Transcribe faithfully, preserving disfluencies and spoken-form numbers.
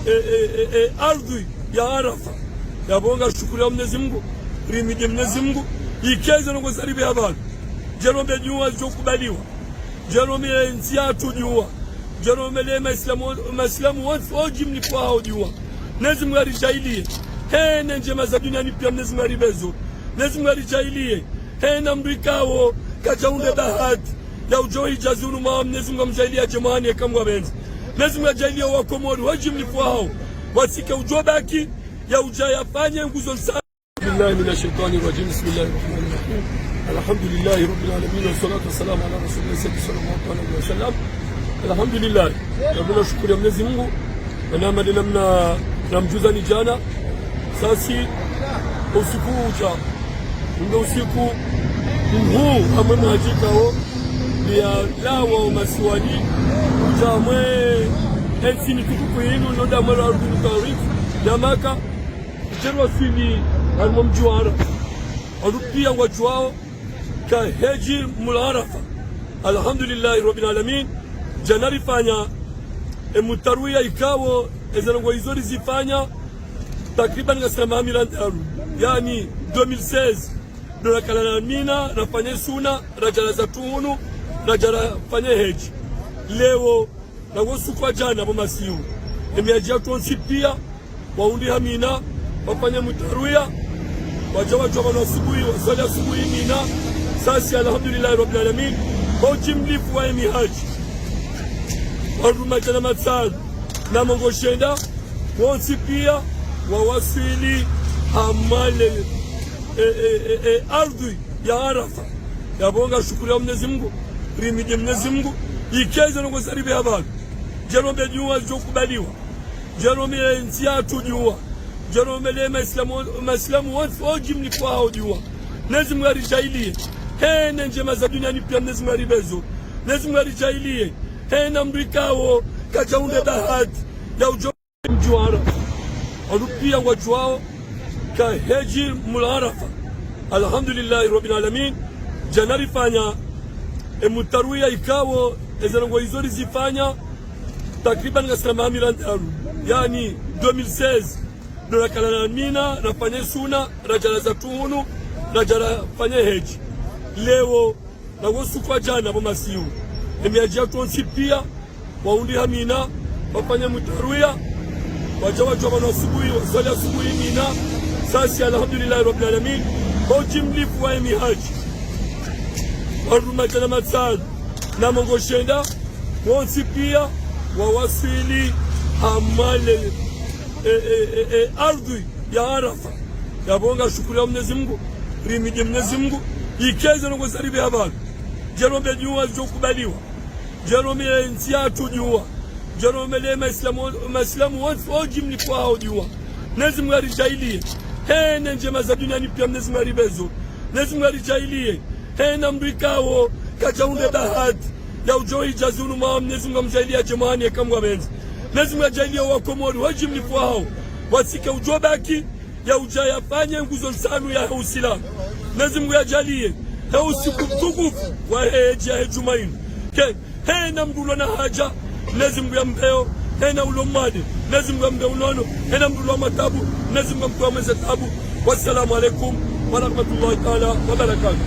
e, e, e, e, ardhwi ya Arafa. Yapvo ngarishukuriyo Mwenyezi Mungu, rimhimidi Mwenyezi Mungu, yeka eze ndrongoo zaripveha pvanu. Djeli ombe dua zidjokubaliwa. Djeli ombe entsi yahatru dua. Djeli ombe le Maislamu, Maislamu wontsi, ojimlifu wahawo dua. Mwenyezi Mungu yaridjaaliye. Hene ndjema za duniani piya Mwenyezi Mungu yaripvezo. Mwenyezi Mungu yaridjaaliye. Hena mdru yikawo kadjahundre bahati ya udjo hidja zihunu mwaha, Mwenyezi Mungu yamdjaaliye yadje mwahani yeka Mungu yapvendze. Mwenyezi Mungu yadjaaliye Wakomori wojimlifu wahawo, watsike udjo baki ya udja yafanye nguzo nsa. أعوذ بالله من الشيطان الرجيم. بسم الله الرحمن الرحيم. الحمد لله رب العالمين، والصلاة والسلام على رسول الله سيدنا محمد وعلى آله وصحبه وسلم. Alhamdulillah. Yapvo ngarishukuriyo Mwenyezi Mungu. Mana mali namna namdjuzani djana. Sasi usiku udja. Ndo usiku mhuu hamwe mhadji yikawo, liyalawa omasiwani, udja hamwe entsi ntukufu yinu, ndo nda hamwe lwa ardhwi mutwarifu ya Maka. Djeli waswili harimwa mdji wa Arafa. Wandru piya ngwadjuwao ka hedji mula Arafa. Alhamdulillahi Rabbil Alamin. Djana rifanya emutaruya yikawo, eze ndrongoo izo rizifanya takriban ngasina maha miraru. Yaani, deux mille seize, ndo rakala na Mina, rafanye suna, radja laza hunu, radja rafanye hedji. Leo, na wo usiku wa djana pvo masihu, emihadji yahatru wontsi piya, wahundriha Mina, wafanye mutaruya, wadja wadjuwa pvanu asubuhi, waswali asubuhi Mina. Sasi, alhamdulillahi Rabbil Alamin, ojimlifu wa emihadji, wandru madjana matsanu na mengo shenda, wontsi piya wawaswili hamwe le, e, e, e, e, ardhwi ya Arafa. Yapvo ngarishukuriyo Mwenyezi Mungu, rimhimidi Mwenyezi Mungu, yeka eze ndrongoo zaripveha pvanu. Djeli ombe dua zidjokubaliwa. Djeli ombe entsi yahatru dua. Djeli ombe le Maislamu, Maislamu wontsi, ojimlifu wahawo dua. Mwenyezi Mungu yaridjaaliye. Hene ndjema za duniani piya Mwenyezi Mungu yaripvezo. Mwenyezi Mungu yaridjaaliye. Hena mdru yikawo kadjahundre bahati ya udjo mdji wa Arafa. Wandru piya ngwadjuwao ka hedji mula Arafa. Alhamdulillahi Rabbil Alamin. Djana rifanya emutaruya yikawo, eze ndrongoo izo rizifanya takriban ngasina maha miraru. Yaani, deux mille seize, ndo rakala na Mina, rafanye suna, radja laza hunu, radja rafanye hedji. Leo, na wo usiku wa djana pvo masihu, emihadji yahatru wontsi piya, wahundriha Mina, wafanye mutaruya, wadja wadjuwa pvanu asubuhi, waswali asubuhi Mina. Sasi, alhamdulillahi Rabbil Alamin, ojimlifu wa emihadji, wandru madjana matsanu na mengo shenda, wontsi piya wawaswili hamwe le, e, e, e, e, ardhwi ya Arafa. Yapvo ngarishukuriyo Mwenyezi Mungu, rimhimidi Mwenyezi Mungu, yeka eze ndrongoo zaripveha pvanu. Djeli ombe dua zidjokubaliwa. Djeli ombe entsi yahatru dua. Djeli ombe le Maislamu, Maislamu wontsi, ojimlifu wahawo dua. Mwenyezi Mungu yaridjaaliye. Hene ndjema za duniani piya Mwenyezi Mungu yaripvezo. Mwenyezi Mungu yaridjaaliye. Hena mdru yikawo kadjahundre bahati ya udjo hidja zihunu mwaha, Mwenyezi Mungu yamdjaaliye yadje mwahani yeka Mungu yapvendze. Mwenyezi Mungu yadjaaliye Wakomori wojimlifu wahawo, watsike udjo baki ya udja yafanye nguzo ntsanu ya he Usilamu. Mwenyezi Mungu yadjaaliye he usiku mtukufu wa hedji ya he djumwa yinu, ke hena mdru ulo na haja, Mwenyezi Mungu yampveyo. Hena ulo mwade, Mwenyezi Mungu yampve unono. Hena mdru ulo na matabu, Mwenyezi Mungu yamtowe mwe ze tabu. Wassalamu alaikum wa rahmatullahi taala wa barakatuh.